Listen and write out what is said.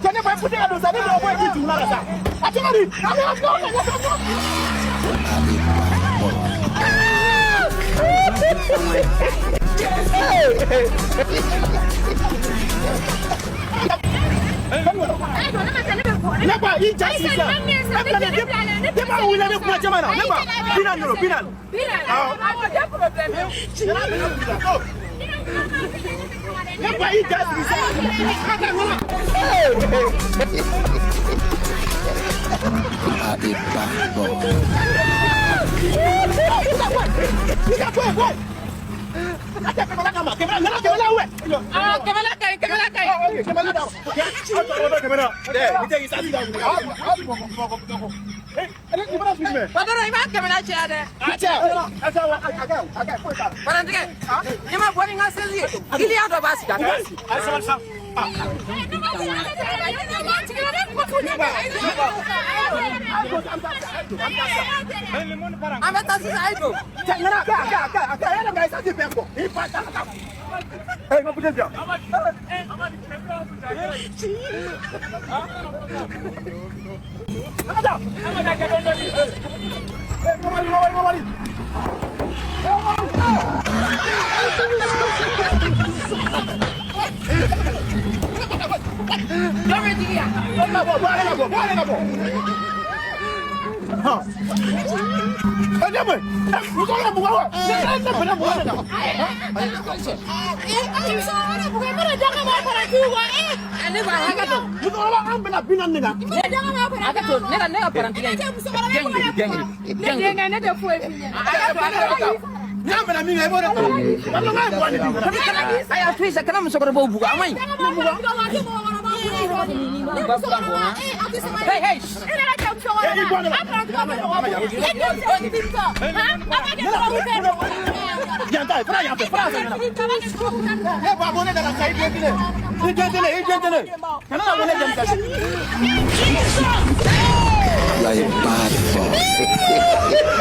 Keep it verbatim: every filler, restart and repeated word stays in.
Kene bwe kute ka dosa ni bwe kiti mara sa. Atena ni. Neba, injustice. Neba, neba, neba, wina ne kwa jamana. Neba, bina nolo, bina. Padahal iba kemana ciade. Acha. Acha, acha, acha, acha, koy ta. Parang tiga. Ima bori ngase si. Kili ado basi da. Acha, acha. Ame tasi sa aido. Hey, ma puja. Aya, tuiza kana musokoro bo buga amai. Hey, hey. Yanta, fra, yanta, fra. Eh, ba bone da sai de. Ije de, ije de. Kana bone da sai. You are a bad boy.